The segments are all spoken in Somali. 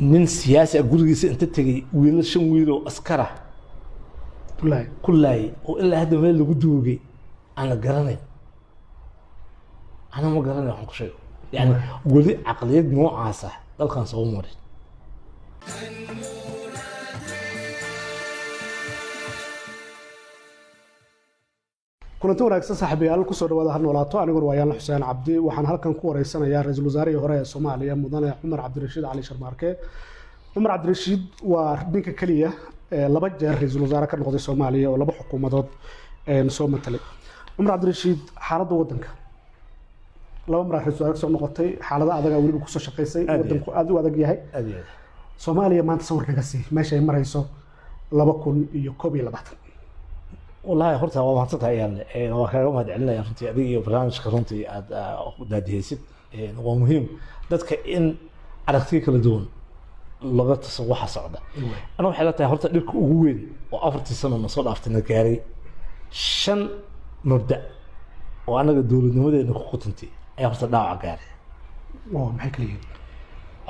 Nin siyaasi ah gurigiisa inta tegey wiilal, shan wiiloo askara Wallaahi. ku laayay oo ilaa hadda meel lagu duugay aan la garanayn. Ana ma garanay waxaan ku sheego. Yani weli caqliyad noocaas ah dalkan soo marin. Kulanti wanaagsan, saaxiibayaal, kusoo dhawaada Ha Noolaato. Aniguna waa Yaanla Xuseen Cabdi. Waxaan halkan ku wareysanayaa ra-iisul wasaarihii hore ee Soomaaliya, mudane Cumar Cabdirashiid Cali Sharmaarke. Cumar Cabdirashiid waa ninka keliya ee laba jeer ra-iisul wasaare ka noqday Soomaaliya oo laba xukuumadood soo matalay. Cumar Cabdirashiid, xaaladda waddanka, laba mar ra-iisul wasaare kasoo noqotay, xaalada adagaa weliba kusoo shaqaysay. Aad iyo waddanku aad u adag yahay. Aad iyo aad. Soomaaliya maanta sawir naga sii meesha ay marayso 2021. Wallaahi, horta waa mahadsantahay Ayaanle. Waa kaaga mahad celinaya runtii adiga iyo barnaamijka runtii aad daadihaysid. Waa muhiim dadka in aragtiyo kala duwan laga tuso waxa socda. Ana waxay la tahay, horta dhibka ugu weyn oo 4-tii sano na soo dhaaftay na gaaray, shan mabda oo annaga dowladnimadeena ku qutantay ayaa horta dhaawac gaaray. Oo maxay kala yihiin?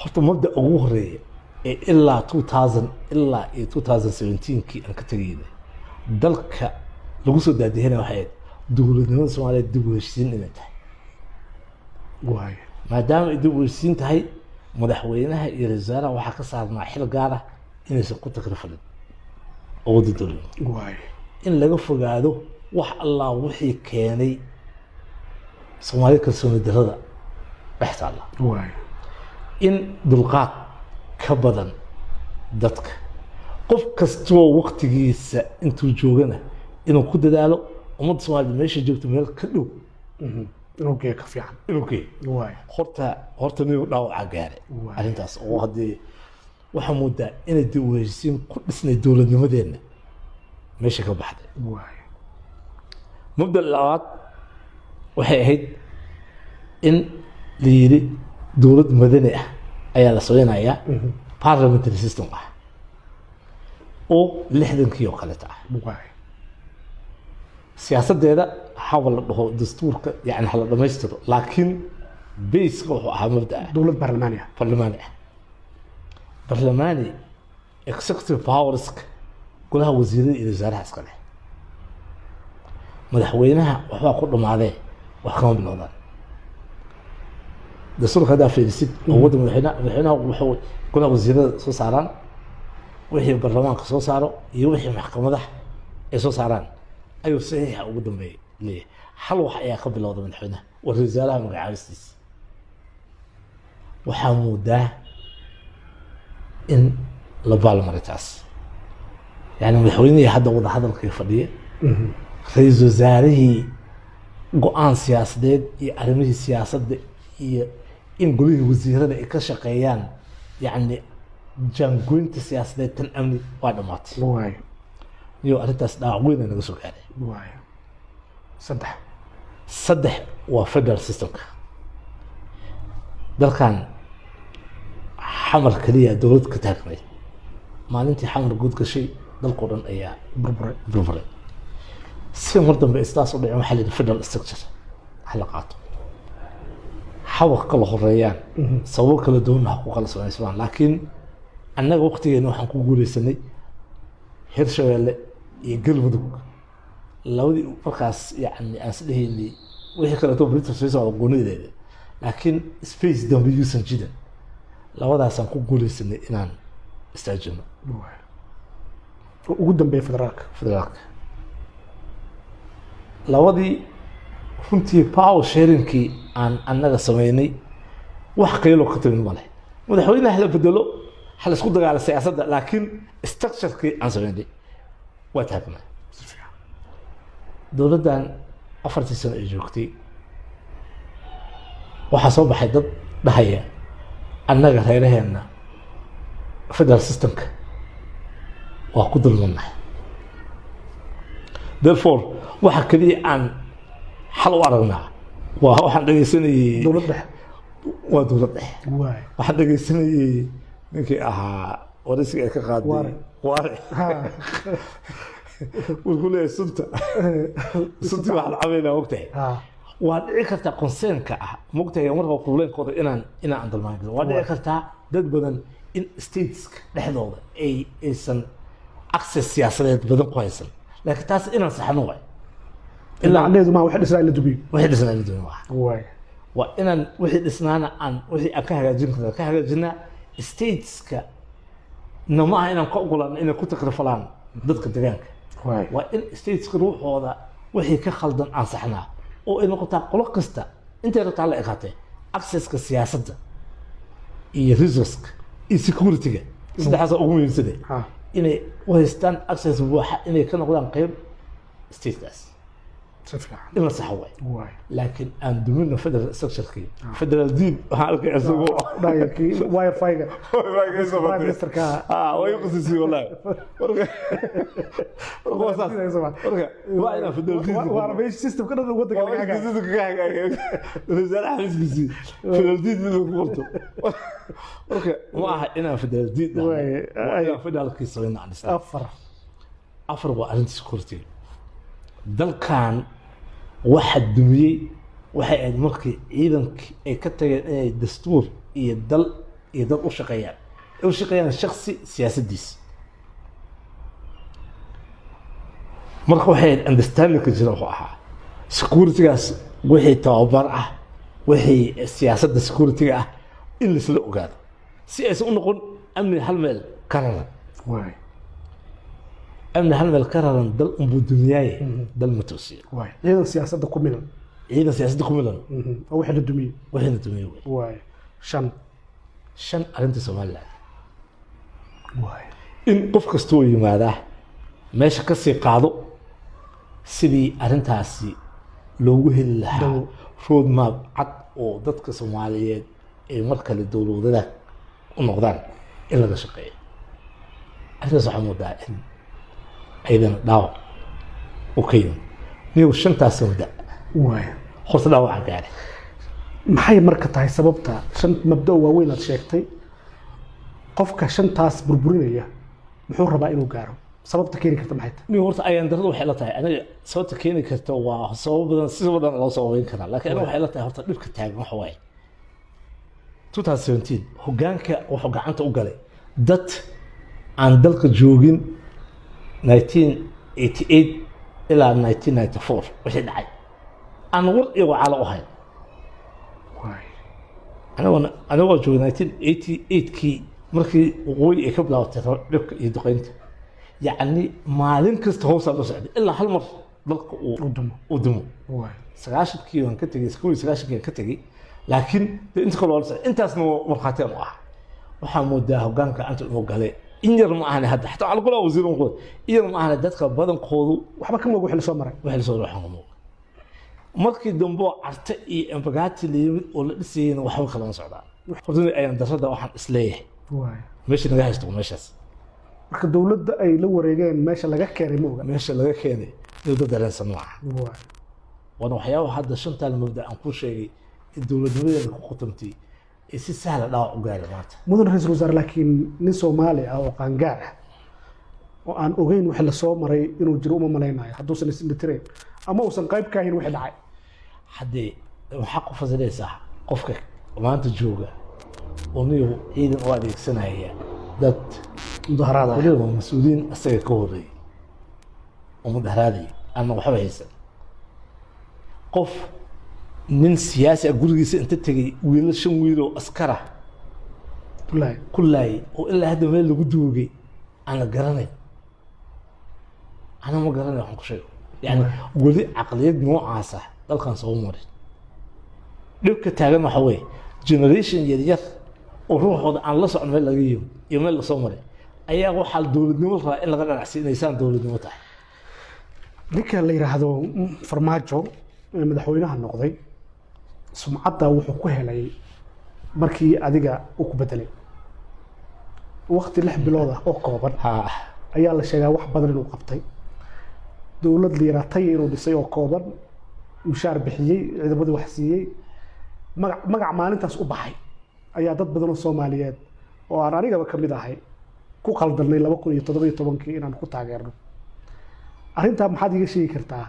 Horta mabda ugu horeeya ee ilaa 2000 ilaa iyo 2017kii aan ka tegayna dalka lagu soo daadihinaya waxay ahayd dowladnimada Soomaaliya dib u heshiisiin inay tahay. Maadaama ay dib u heshiisiin tahay, madaxweynaha iyo ra-iisul wasaaraha waxaa ka saarnaa xil gaar ah inaysan ku takrifalin awoodda dowladnimo, in laga fogaado wax allaa wixii keenay Soomaalida kalsooni darrada dhex taalla, in dulqaad ka badan dadka, qof kastoo waktigiisa intuu joogana inuu ku dadaalo ummadda Soomaalida meesha joogto meel ka dhow inuu geeyo, ka fiican. Inuu geeyo. Horta nin dhaawaca gaaray arrintaas oo haddii waxaa moodaa inay dib u heshiisiin ku dhisnay dowladnimadeenna meesha ka baxday. Mabda labaad waxay ahayd in la yidhi dowlad madani ah ayaa la sameynayaa, parliamentary system ah oo 60-kii oo kaleeta ah. Siyaasaddeeda haba la dhaho dastuurka, yani hala dhamaystiro, laakiin baseka wuxuu ahaa mabdaa dowlad baarlamaani ah. Barlamaani ah, barlamaani, executive powerska golaha wasiirada iyo wasaaraha iska leh. Madaxweynaha waxbaa ku dhamaadee, wax kama bilowdaan. Dastuurka haddaa fiirisid, awoodda madaxweynaha wuxuu golaha wasiirada soo saaraan, wixii baarlamaanka soo saaro iyo wixii maxkamadaha ay soo saaraan ayuu saxiixa ugu dambeeya leeyahay. Hal wax ayaa ka bilowda madaxweynaha, waa ra-iisul wasaaraha magacaabistiisa. Waxaa moodaa in la baalmaray taas. Yani madaxweynihii hadda wada hadalkii fadhiya, ra-iisul wasaarihii go-aan siyaasadeed iyo arrimihii siyaasadda iyo in golihii wasiirada ay ka shaqeeyaan, yacni jaangoynta siyaasadeed, tan amni waa dhamaatay. Iyo arrintaas dhaawac weyn naga soo gaaray. Waay, saddex. Saddex waa federal systemka. Dalkan Xamar keliya dowlad ka taagnayd. Maalintii Xamar guud gashay, dalkao dhan ayaa burburay. Burburay. Si mar dambe istaas u dhicin, waxaa la yidhi federal structure ha la qaato, haba kala horeeyaan, sababo kala duwanna ha ku kala samaysmaan. Laakiin annaga waqtigeena waxaan ku guuleysanay Hirshabeelle iyo Galmudug, labadii markaas yani aan isdhehaynay wixii kaleeto Britain soo socda goonideeda, laakiin space dambe yuusan jirin. Labadaasaan ku guuleysanay inaan istaajino. Waay, oo ugu dambeeya federaalka. Federaalka labadii runtii power sharingkii aan annaga sameynay, wax qiilo ka timid male. Madaxweynaha hala bedelo, ha la isku dagaala siyaasadda, laakiin structurekii aan sameynay waa taagnaa. Si fiican. Dowladdan 4-tii sano ay joogtay, waxaa soo baxay dad dhahaya annaga reeraheenna federal systemka waa ku dulmannahay, therefore waxa keliya aan xal u aragnaa waa waxaan dhegeysanayey dowlad dhexe. Waa dowlad dhexe. Waxaan dhegeysanayey ninkii ahaa waraysiga ay ka qaaday. Waare. Waare. Wuxuu leeyahay suntii waxaan cabaynaa, ogtahay. Waa dhici kartaa concernka ah, mogtahay, marka problemkooda inaan dalmaan karin. Waa dhici kartaa dad badan In stateska dhexdooda aysan access siyaasadeed badan ku haysan, laakiin taas inaan saxno waay. Ilaa macnaheedu maaha wax dhisnaa in la dumiyo. Wixii dhisnaa in la dumiyo maaha. Waa inaan wixii dhisnaana aan wixii aan ka hagaajin karna ka hagaajinaa. Stateska na ma aha inaan ka ogolaan inay ku takrifalaan dadka deegaanka. Waa in stateska ruuxooda wixii ka khaldan aan saxnaa oo ay noqotaa qolo kasta intay rabtaa la ekaatee accesska siyaasadda iyo resourceka iyo security-ga, saddexdaas ugu muhiimsane, inay u haystaan access buuxa inay ka noqdaan qeyb statekaas. Si fiican. In la saxo waay. Laakiin aan dumino federal structure-kii, federal deed waxaan arkay isagoo Dhayarkii wifi-ga prime ministerka. Ah, way qasisay wallahi. Marka waa saas. Marka waa inaan federal deed Waana meesha system-ka dhan waddanka laga hagaayo. Wasaaraha xafiiskiisii federal deed mid ku qorto. Marka ma aha inaan federal deed dhahno. Waa inaan federaalkii samayno aan dhisnaa. Afar. Afar waa arrinta security. Dalkan waxa dumiyey waxay ahayd markii ciidankii ay ka tageen inay dastuur iyo dal iyo dad u shaqeeyaan, ay u shaqeeyaan shaksi siyaasaddiisa. Marka waxay ahayd understandingka jira wuxuu ahaa securitygaas, wixii tababar ah, wixii siyaasadda securityga ah in laisla ogaado si aysan u noqon amni hal meel ka raran. Amni hal meel ka raran dal unbuu dumiyaaye, dal ma toosiyo. Ciidan siyaasadda ku milan. Ciidan siyaasadda ku milan. Oo wixii la dumiyey. Wixii la dumiyey wey. Shan. Shan, arrinta Somaliland, in qof kastoo yimaadaa meesha ka sii qaado sidii arrintaasi loogu heli lahaa Dawo. road map cad oo dadka Soomaaliyeed ay mar kale dowladada u noqdaan in laga shaqeeyo arrintaas. Waxaa moodaa in ayadana dhaawac u ka yimid niyow shantaas mudda. Horta dhaawaca gaaray. Maxay marka tahay sababta shan mabda waaweyn aad sheegtay? Qofka shantaas burburinaya muxuu rabaa inuu gaaro? Sababta keeni karta maxay tahay? Nin horta ayaan darada waxay la tahay aniga, sababta keeni karta waa sababo badan, si badan loo sababeyn karaa, laakiin aniga waxay la tahay horta dhibka taagan waxa waaye 2017 hoggaanka wuxuu gacanta u galay dad aan dalka joogin 1988 ilaa 1994 wixii dhacay aan war iyo wacaalo u hayn. Anigoo joogay 1988kii markii waqooyi ay ka bilaabatay dhibka iyo duqeynta, yacni maalin kasta hoosaa loo socday ilaa hal mar dalka uu u dumo. U dumo. 90kii waan ka tegey, 91kii waan ka tegey, laakiin dee inta kale waa la socday, intaasna waa markhaati aan u ah. Waxaa moodaa hoggaanka gacanta inuu galay in yar ma ahane hadda xataa waxaa lagu lahaa wasiir unqood in yar ma ahane, dadka badankoodu waxba ka moog wixii lasoo maray. Wixii lasoo waxaan ka muuqda markii dambe oo Carte iyo Embagathi la yimid oo la dhisayeyna waxba kalama socdaan. Horta ayaan darrada waxaan isleeyahay meesha naga haysto waa meeshaas. Marka dowladda ay la wareegeen meesha laga keenay ma oga. Meesha laga keenay dowladda dareensan maaha. Waana waxyaabaha hadda shantaan mabda aan kuu sheegay in dowladnimadeena ku khutamtay ee si sahla dhaawac u gaari maanta. Mudan ra-iisul wasaare, laakiin nin Soomaali ah oo qaangaar ah oo aan ogeyn wixii lasoo maray inuu jiro uma malaynayo hadduusan isindhitirayn ama uusan qayb ka ahayn wixii dhacay. Haddee waxaa ku fasilaysaa qofka maanta jooga oo niyow ciidan u adeegsanaya dad mudaharaada waliba waa mas-uuliyiin asaga ka horreeyay oo mudaharaadaya ama waxba haysan, qof nin siyaasi ah gurigiisa inta tegey wiilal, shan wiil oo askara Wallaahi. ku laayay oo ilaa hadda meel lagu duugay aan la garanayn. Ana ma garanay waxaan ku sheego, yani weli caqliyad noocaas ah dalkan soo marin. Dhibka taagan waxa weeye generation yar yar oo ruuxooda aan la socon meel laga yimi iyo meel lasoo maray ayaa waxaa dowladnimo rabaa in laga dhanacsiyo inaysaan dowladnimo tahay. Ninka la yidhaahdo Farmaajo ee madaxweynaha noqday, sumcadda wuxuu ku helay markii adiga uu ku bedelay waqti 6 bilood ah oo kooban ayaa la sheegaa wax badan inuu qabtay, dowlad la yidhaha taya inuu dhisay oo kooban, mushaar bixiyey, ciidamadii wax siiyey, magac maalintaas u baxay ayaa dad badan oo Soomaaliyeed oo aan anigaba ka mid ahay ku qaldanay 2017kii inaan ku taageerno arrintaa. Maxaad iiga sheegi kartaa?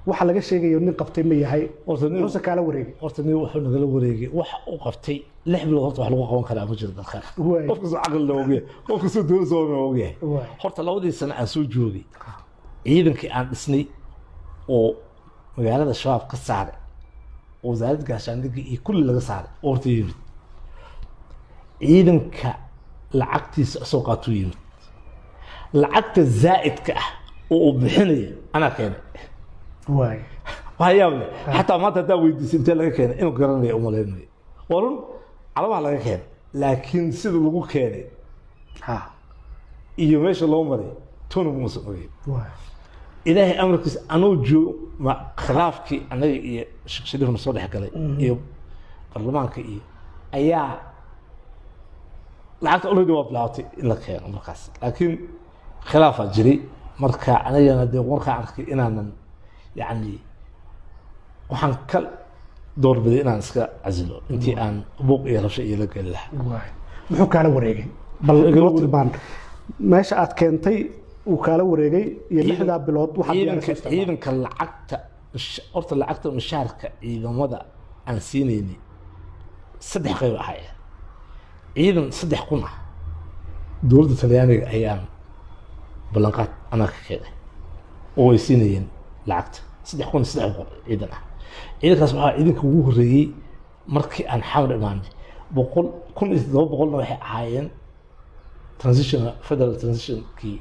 Waxa laga sheegayo nin qabtay ma yahay? Horta Muxuuse kaala wareegay? Horta nin wuxuu nagala wareegay, waxa uu qabtay 6 bilood horta wax lagu qaban karaa ma jiro dalkan. Qof kastoo caqli la ogyahay, qof kastoo dowlad soo ogyahay. Horta 2dii sano aan soo joogay, ciidankii aan dhisnay oo magaalada Shabaab ka saaray oo wasaaradda gaashaandhigga iyo kulli laga saaray oo horta yimid, ciidanka lacagtiisa soo qaatuu yimid. Lacagta zaa'idka ah oo uu bixinaya anaa keenay. Waxaa yaab leh, xataa maanta haddaa weydiisay intee laga keenay, inuu garanaya umalaynayo. Waa run, calabaha laga keenay, laakiin sida lagu keenay iyo meesha loo maray tona muusan ogeyn. Ilaahay amarkiisa, anuu joog ma khilaafkii annaga iyo Sheekh Shariifna soo dhex galay iyo baarlamaanka iyo ayaa lacagta already waa bilaabatay in la keeno markaas, laakiin khilaafaa jiray. Marka anigana dee markaan arkay inaanan, yacni, waxaan ka doorbiday inaan iska casilo intii aan buuq iyo rabsho iyo la geli lahaa. Muxuu kaala wareegay? Bal noo tilmaan meesha aad keentay uu kaala wareegay iyo 6daa bilood waxaad Ciidanka diyaarisay. Ciidanka lacagta horta lacagta mushaarka ciidamada aan siinaynay saddex qayb ahaayeen. Ciidan 3000 ah dowladda Talyaaniga ayaan ballanqaad anaa ka keenay oo ay siinayeen lacagta 3300 ciidan ah. Ciidankaas waxaa ciidanka ugu horreeyey markii aan Xamar imaanay. 1700-na waxay ahaayeen transition, federal transitionkii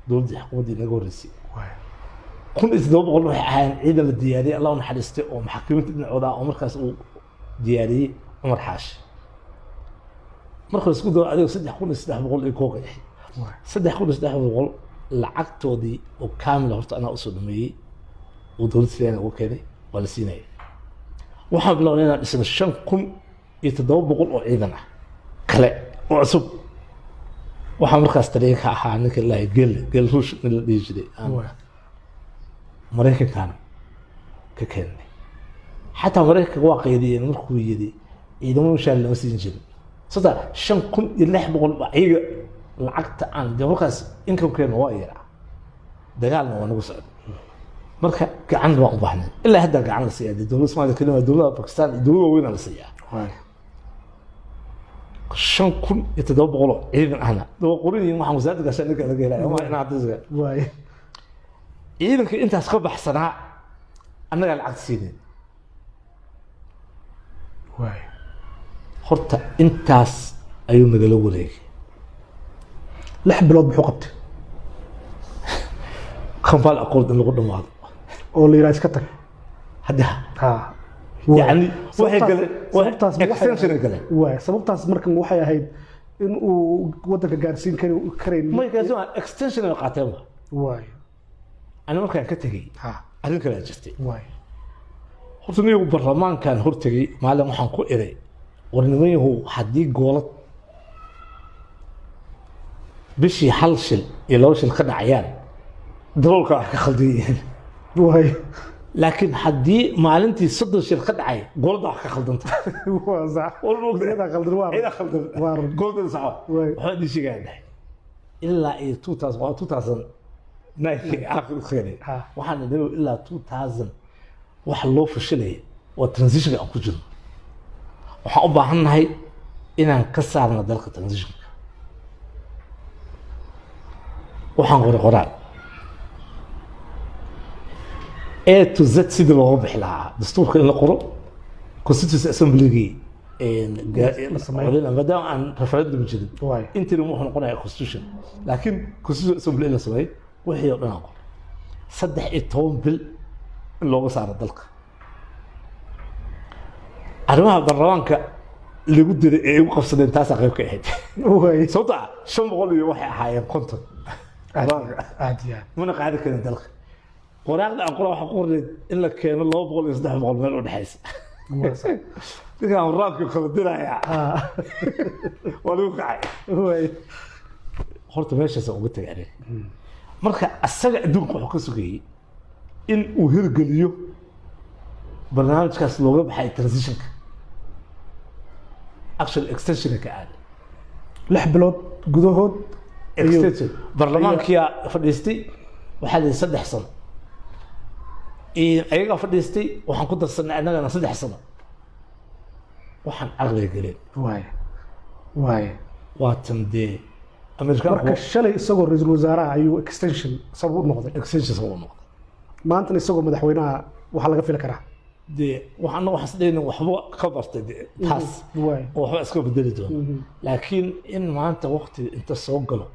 dowladdii xukuumaddii naga horreysay. 1700 waxay ahaayeen ciidan la diyaariyey, Allah u naxariistay, oo maxaakiminta dhinacooda ah oo markaas uu diyaariyey Cumar Xaashi. Marka la isku daro adiga 3300 iyo kooga ahayd. 3300 lacagtoodii oo kaamila horta anaa usoo dhameeyey oo dowladda Talyaaniga uga keenay, waa la siinaya. Waxaan bilownay inaan dhisno 5700 oo ciidan ah kale oo cusub. Waxaa markaas taliya ka ahaa ninka la gel gel Ruush nin la dhihi jiray aan Maraykankan ka keennay. Xataa Maraykanka waa qaydiyeen markuu yidhi ciidamo mushaar lama siin jirin, sababta 5600 baa iyaga lacagta aan de markaas incomekeena waa yaraa, dagaalna waa nagu socday. Marka gacan baan u baahnay. Ilaa hadda gacan la siiyaa dee dowladda Soomaaliya kelima, dowladda Pakistan iyo dowladda waaweyn la siiyaa. 5700 oo ciidan ahna waa qoran yihiin, waxaan wasaaradda gaashaandhigga laga helaya ma inaan hadda ciidanka intaas ka baxsanaa annagaa lacagta siinin. Horta intaas ayuu nagala wareegay. 6 bilood muxuu qabtay? Kampala Accord in lagu dhamaado. Oo la yidhaha iska tag. Hadda ha. Yani waxay galeen Sababtaas ma waxay extension ay galeen. Sababtaas markan waxay ahayd in uu wadanka gaarsiin kari karayn. May gaarsiin, extension ay qaateen ba. Ani markaan ka tegey arrin kalea jirtay. Horta nigu baarlamaankan hortegay maalin, waxaan ku iray, war nimanyahow, haddii goolad bishii hal shil iyo laba shil ka dhacayaan, daroolka wax ka khaldan yihiin. Laakiin haddii maalintii 30 shil ka dhacay, gooladda wax ka khaldanta. Waa sax. Ciidaa khaldan, waa Ciidaa khaldan. Waa run. Gooladda sax. Waxaa idin sheegaya dhahay ilaa iyo 2000, waa 2009 aakhirkeedii. Waxaan idin ilaa 2000 waxa loo fashilaya waa transitionka aan ku jirno. Waxaan u baahannahay inaan ka saarno dalka transitionka. Waxaan qoray qoraal A to Z sidii looga bixi lahaa, dastuurka in la qoro, constituency assemblygii La sameeyo. Maadaama aan referendum jirin, interim wuxuu noqonayaa constitution, laakiin constituency assembly in la sameeyo, wixii oo dhan aan qoray, 13 bil in looga saaro dalka. Arrimaha baarlamaanka lagu diray ee igu qabsadeen taasaa qayb ka ahayd. Sababto ah 550 iyo waxay ahaayeen baarlamaanka. Aad iyo aad. Mana qaadi karin dalka. Qoraaqda aan qoraa waxaa ku qornayd in la keeno 200 iyo 300 meel u dhexaysa. Waa sax. Ninkaan waraabkii kala dirayaa waa lagu kacay. Horta meeshaas uga tagay aniga. Marka asaga adduunka wuxuu ka sugayey in uu hirgeliyo barnaamijkaas looga baxay transitionka, actual extensionka ka aaday. 6 bilood gudahood Extension baarlamaankiyaa fadhiistay, waxaa la yidhi 3 sano. Ayagaa fadhiistay, waxaan ku darsanay annagana 3 sano. Waxaan caqliga gelin. Waay waay. Waatan dee Amerikaanku. Marka shalay isagoo ra-iisul wasaaraha ayuu extension sabab u noqday. Extension sabab u noqday. Maantana isagoo madaxweynaha waxaa laga fili karaa. Dee waxaana waxaan isdhehayna waxba ka bartay dee taas oo waxba iska bedeli doona, laakiin in maanta waqti inta soo galo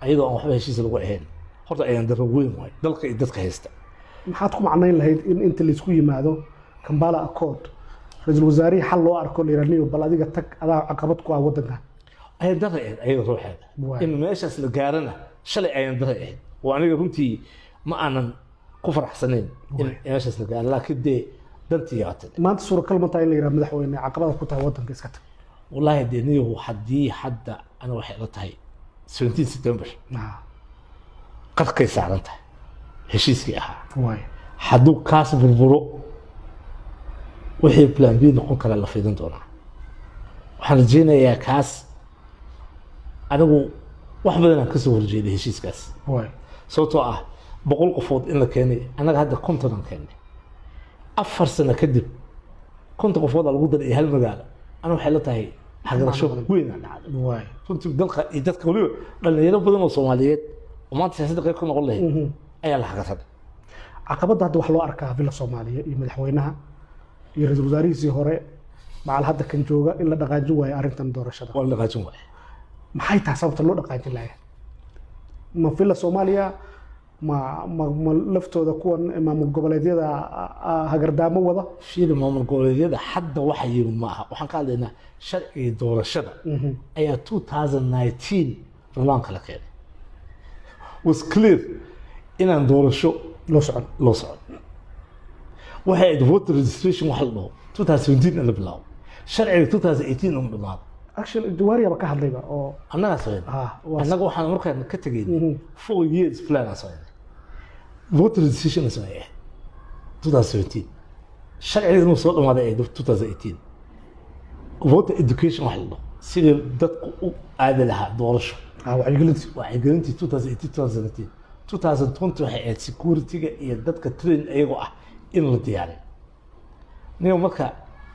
ayadoo aan waxba heshiis lagu ahayn, horta ayaan daro weyn waay dalka iyo dadka haysta. Maxaad ku macnayn lahayd in inta laisku yimaado Kampala Accord, ra-iisul wasaarihii xal loo arko la yidhaha, "Niyo, bal adiga tag, adaa caqabad ku ah waddankan"? Ayaan daray ahayd ayada ruuxeeda. In meeshaas la gaarana shalay ayaan daray ahayd, oo aniga runtii ma aanan ku faraxsanayn in meeshaas la gaaro, laakiin dee dantii yaatay. Maanta suuragal ma tahay in la yidhaha, "Madaxweyne, caqabadaad ku tahay waddanka, iska tag"? Wallaahi dee niyahu, haddii hadda aniga waxay ila tahay 17 September qarkay saaran tahay heshiiskii ahaa. Hadduu kaas burburo, wixii plan B noqon kara la fidin doonaa. Waxaan rajaynayaa kaas. Anigu wax badan aan kasoo horjeeday heshiiskaas, sababtoo ah 100 qofood in la keenay, annaga hadda 50 aan keennay. 4 sano kadib 50 qofoodaa lagu daray iyo hal magaalo, ana waxay la tahay hagarasho weyn aa dhacday. Runtii dalka iyo dadka, weliba dhalinyaro badan oo Soomaaliyeed oo maanta siyaasadda qayb ka noqon lahayd ayaa la hagarsaday. Caqabadda hadda wax loo arkaa Villa Soomaaliya iyo madaxweynaha iyo ra-iisul wasaarihiisii hore macal hadda kan jooga in la dhaqaajin waayo arrintan doorashada. Waa la dhaqaajin waaya. Maxay tahay sababta loo dhaqaajin laaya? Ma Villa Soomaaliya, ma laftooda kuwan maamul goboleedyada hagardaamo wada? Fiiri, maamul goboleedyada hadda waxa yimid ma aha. Waxaan ka hadlaynaa sharcigii doorashada ayaa 2019 baarlamaanka la keenay. Was clear inaan doorasho loo socon. Loo socon. Waxay ahayd voter registration wax la dhaho 2017 in la bilaabo, sharciga 2018 un dhamaado. Actually Jawaariyaaba ka hadlayba oo Annagaa sameynay. Annaga waxaan markaan ka tegaynay 4 years plan aan sameynay. Voter registration la sameeyay 2017, sharciga inuu soo dhamaaday ay 2018. Voter education wax la dhaho, sidii dadku u aadi lahaa doorasho. Wacyigelintii. Wacyigelintii 2018, 2017, 2020 waxay ahayd security-ga iyo dadka train iyagoo ah in la diyaariyo. Niga marka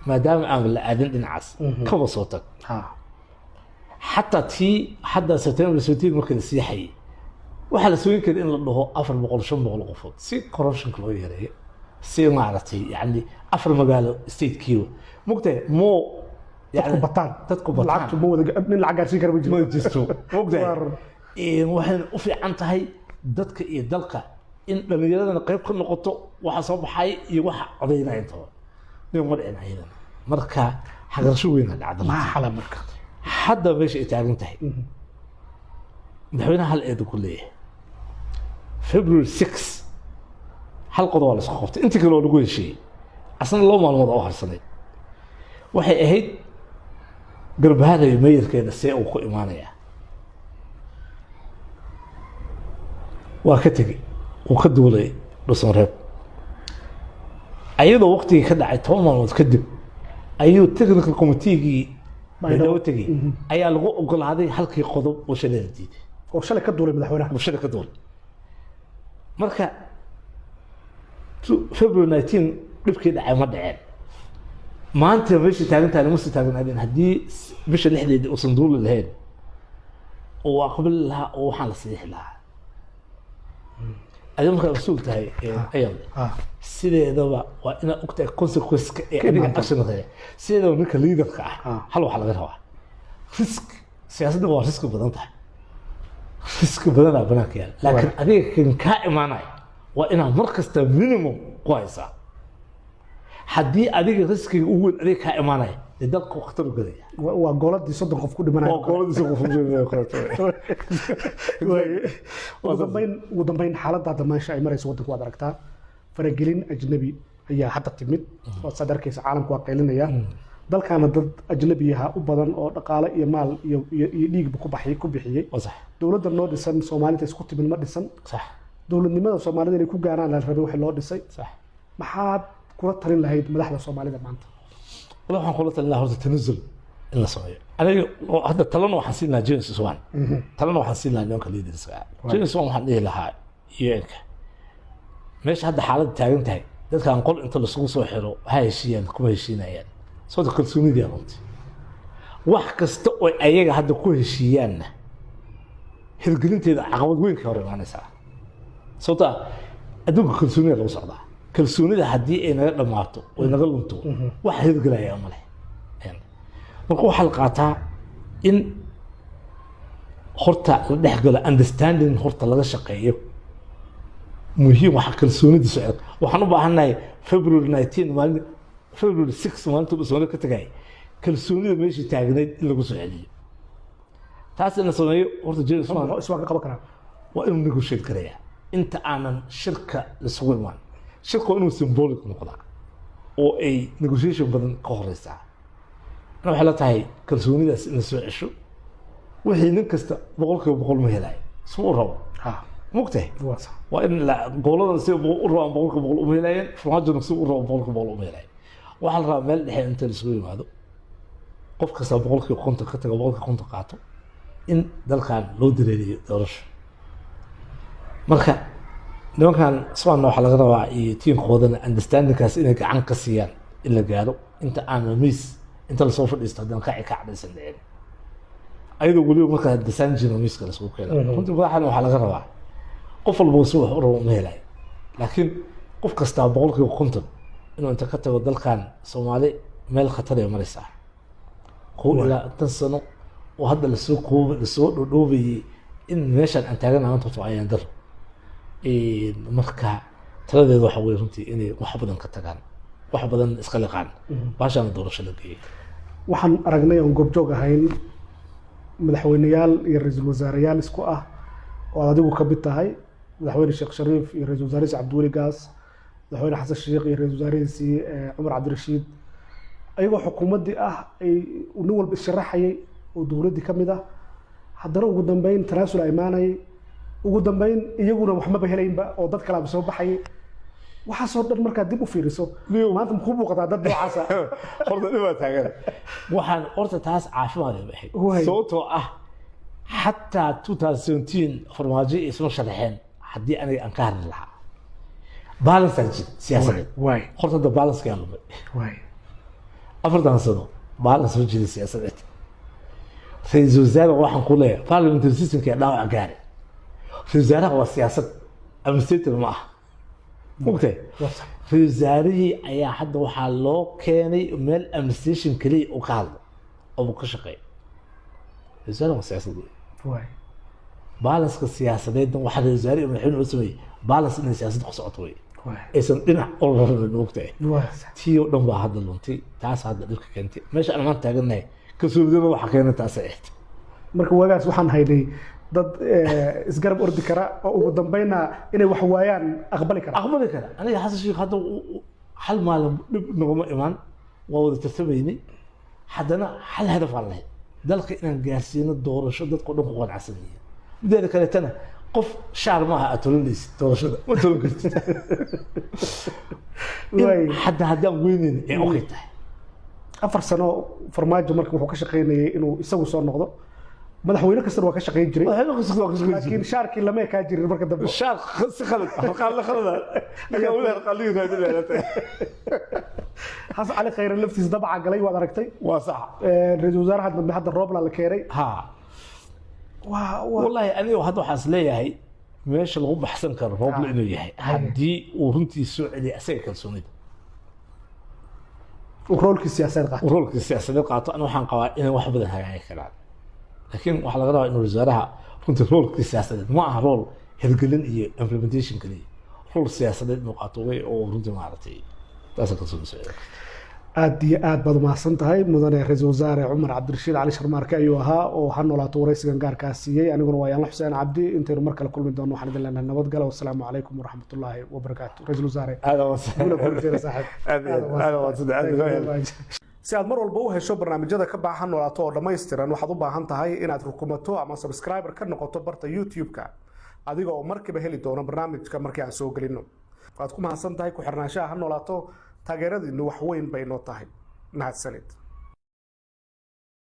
maadaama aan la aadin dhinacaas, kaba soo tag. Xataa tii hadda September 17 markii la siixayay, waxaa la sugin kara in la dhaho 400, 500 qofood, si corruptionka loo yareeyo, si maaragtay yani afar magaalo statekiiba mogtahay mo. Dadku bataan. Dadku bataan. Lacagtu ma wada nin lacag gaarsiin kara ma jiro. Ma jirto mogtahay. Waar. Waxayna u fiican tahay dadka iyo dalka in dhalinyaradana qayb ka noqoto waxa soo baxay iyo waxa codaynaya intaba. Nin ma dhicin ayadana, marka xagarasho weyna dhacda. Maxaa xala marka? Hadda meesha ay taagan tahay, madaxweynaha hal eeda ku leeyahay. February 6 hal qodob waa la isku qabtay, intii kale waa lagu heshiiyey. Asna 2 maalmood oo harsanay waxay ahayd Garbaharey mayorkeeda see uu ku imaanayaa. Waa ka tegey, wuu ka duulay Dhusanreeb ayadoo waqtigii ka dhacay. 10 maalmood kadib ayuu technical committeegii Baydhabo tegey, ayaa lagu ogolaaday halkii qodob oo shalay la diiday. Oo shalay ka duulay madaxweynaha. Bulshada ka duulay. Marka February 19 dhibkii dhacay ma dhaceen. Maanta meesha taagan tahay lama sii taagnaadeen haddii bisha lixdeedii uusan duuli lahayn oo aqbali lahaa oo waxaan la saxiixi lahaa. Adiga markaa mas-uul tahay ayaan sideedaba waa inaad ogtahay consequence-ka ee Ka adiga imaan action qaya. Sideedaba ninka leaderka ah hal waxaa laga rabaa risk. Siyaasadda waa risk badan tahay, risk badanaa banaanka yaala, laakiin adiga kan kaa imaanaya waa inaad mar kasta minimum ku haysaa. Haddii adiga riskiga ugu weyn adiga kaa imaanaya, dee dalka khatar u gelaya. Waa gooladii 30 qof ku dhimanaya. Waa gooladiisa qof kaleeto. Ugu dambeyn, xaaladda hadda meesha ay marayso waddanka waad aragtaa. Faragelin ajnabi ayaa hadda timid oo saad arkaysa caalamku waa qaylinaya. Dalkaana dad ajnabiyaha u badan oo dhaqaale iyo maal iyo dhiigba ku baxay ku bixiyey. Waa sax. Dowladda noo dhisan Soomaalida isku timid ma dhisan. Dowladnimada Soomaalida inay ku gaaraan la rabay wixii loo dhisay. Maxaad kula talin lahayd madaxda Soomaalida maanta? Wala waxaan kula talin lahaa horta tanazul in la sameeyo. Aniga oo hadda talana waxaan siin lahaa James Swan, talana waxaan siin lahaa nimanka leaderska ah. James Swan waxaan dhihi lahaa UN-ka Meesha hadda xaaladda taagan tahay, dadkan qol inta lasugu soo xiro ha heshiiyaan, kuma heshiinayaan, sababta kalsoonidii runti. Wax kasta oo ayaga hadda ku heshiiyaanna, hirgelinteeda caqabad weyn ka hor imaanaysaa, sababta adduunka kalsoonida lagu socdaa. Kalsoonida haddii ay naga dhammaato oo naga lunto, wax hirgelaya ma leh. Marka waxaa la qaataa in horta la dhex galo understanding, horta laga shaqeeyo muhiim waxa kalsoonida socod. Waxaan u baahannahay February 19, maalin February 6, maalinta Soomaaliya ka tagay, kalsoonida meeshii taagnayd in lagu soo celiyo. Taas in la sameeyo horta James Swan Iswaan ka qaban karaa. Waa inuu negotiate garayaa inta aanan shirka laisugu imaan. Shirka waa inuu symbolic noqdaa oo ay negotiation badan ka horeysaa. Ana waxay la tahay kalsoonidaas in la soo cesho. Wixii nin kasta 100% ma helayo suma u rabo. Mugtahay? Waa sax. Waa in goboladan si u rabaan 100% uma helayeen, Farmaajona si u rabo 100% uma helayen. Waxaa la rabaa meel dhexe inta laisugu yimaado, qof kasta 50% ka tago, 50% qaato, in dalkan loo dareeriyo doorasho. Marka nimankan Swan waxaa laga rabaa iyo tiinkoodana understandingkaas inay gacan ka siiyaan in la gaaro inta aan miis inta lasoo fadhiisto haddana kaci ka cadhaysan dhicin, ayadoo weliba markaa desanjino miiska lasugu keena. Runtii madaxdan waxaa laga rabaa, qof walba si wax u rabo uma helayo, laakiin qof kastaa 50% inuu inta ka tago. Dalkan Soomaali meel khatar ay maraysaa, 11 sano oo hadda lasoo koob lasoo dhodhoobayay in meeshaan aan taagana maanta horta ayaan daro. Marka taladeedu waxa weye runtii inay wax badan ka tagaan, wax badan iska liqaan, baashaana doorasho la geeyay. Waxaan aragnay oon goobjoog ahayn madaxweyneyaal iyo ra-iisul wasaareyaal isku ah oo aad adigu ka mid tahay, Madaxweyne Sheekh Shariif iyo ra-iisul wasaarihiisi Cabdiweli Gaas, Madaxweyne Xasan Sheekh iyo ra-iisul wasaarihiisii Cumar Cabdirashiid, ayagoo xukuumaddii ah ay nin walba issharaxayay oo dowladdii ka mid ah, haddana ugu dambeyn tanaasul imaanayay, ugu dambeyn iyaguna waxmaba helaynba oo dad kalaaba soo baxayay. Waxaasoo dhan markaad dib u fiiriso, maanta makuu muuqataa dad noocaasa? Horta dhibaa taagan. Waxaan horta taas caafimaad ay ahayd, sababtoo ah xataa 2017 Farmaajo isma sharaxeen haddii aniga aan ka hadli lahaa. Balance aa jira siyaasadeed. Horta hadda balance kaa lumay. 4tan sano balance ma jira siyaasadeed. Ra-iisul wasaare waxaan ku leeyahay parliamentary systemka dhaawac gaare. Ra-iisul wasaaraha waa siyaasad, administrator ma aha, mogtahay? Ra-iisul wasaarihii ayaa hadda waxaa loo keenay meel administration keliya uu ka hadlo oo uu ka shaqeeyo. Ra-iisul wasaaraha waa siyaasad wey. Balanceka siyaasadeedna waxaa ra-iisul wasaare iyo madaxweyne loo sameeyey balance inay siyaasadda ku socoto wey, aysan dhinac u rarmin, mogtahay? Tii oo dhan baa hadda luntay. Taas hadda dhibka keentay meesha aan maanta taagannahay, kalsoonidana waxaa keenay taasay ahayd. Marka waagaas waxaan haynay dad isgarab ordi kara oo ugu dambeynna inay wax waayaan aqbali kara. Aqbali kara. Aniga Xasan Sheekh hadda hal maalin dhib naguma imaan, waa wada tartamaynay. Haddana hal hadaf aan lahayd, dalka inaan gaarsiino doorasho dadka dhan ku qanacsan yihiin. Mideeda kaleetana qof shaar maaha aad tolanaysid, doorashada ma tolan kartid. Xataa haddaan weyneyn ay okay tahay. 4 sano Farmaajo marka wuxuu ka shaqaynayay inuu isagu soo noqdo. Madaxweyne kastana waa ka shaqayn jiray. Madaxweyne kasta waa ka shaqayn jiray. Laakiin shaarkii lama ekaa jirin marka dambe. Shaar si khalad, harqaan la khalada, ninka weli harqaan la yiraahdo. Xasan Cali Khayre laftiisa dabaca galay, waad aragtay. Waa sax. Ra-iisul wasaaraha dambe hadda Roobla la keenay. Waa Wallahi aniga hadda waxaan is leeyahay meesha lagu baxsan karo Rooble inuu yahay haddii uu runtii soo celiya asaga kalsoonida, uu roolkii siyaasadeed qaato. Uu roolkii siyaasadeed qaato. Aniga waxaan qabaa inay wax badan hagaagi karaan, laakiin waxaa laga rabaa inuu wasaaraha runtii roolkii siyaasadeed, ma aha rool hirgelin iyo implementation kaliya, rool siyaasadeed inuu qaato wey oo runtii maaragtay taasa kalsooni soo celiya. Aad iyo aad baad umahadsan tahay, mudane ra-iisul wasaare Cumar Cabdirashiid Cali Sharmaarke ayuu ahaa oo ha noolaato waraysigan gaarkaa siiyey. Aniguna waa Yaanla Xuseen Cabdi. Intaynu mar kale kulmi doono waxaan idin leenahay nabadgala. Wasalaamu calaykum waraxmatullaahi wabarakaatu. Ra-iisul wasaare, aad guula kulanteena saaxiib. Aad iyo aad, aad waad aad Thank you. Si aad mar walba u hesho barnaamijyada ka baxa Noolaato oo dhammaystiran, waxaad u baahan tahay inaad rukumato ama subscriber ka noqoto barta YouTube-ka, adiga oo markiiba heli doono barnaamijka markii aan soo gelino. Waad ku mahadsan tahay ku xirnaanshaha Ha Noolaato. Taageeradiinu wax weyn bay noo tahay. Mahadsanid.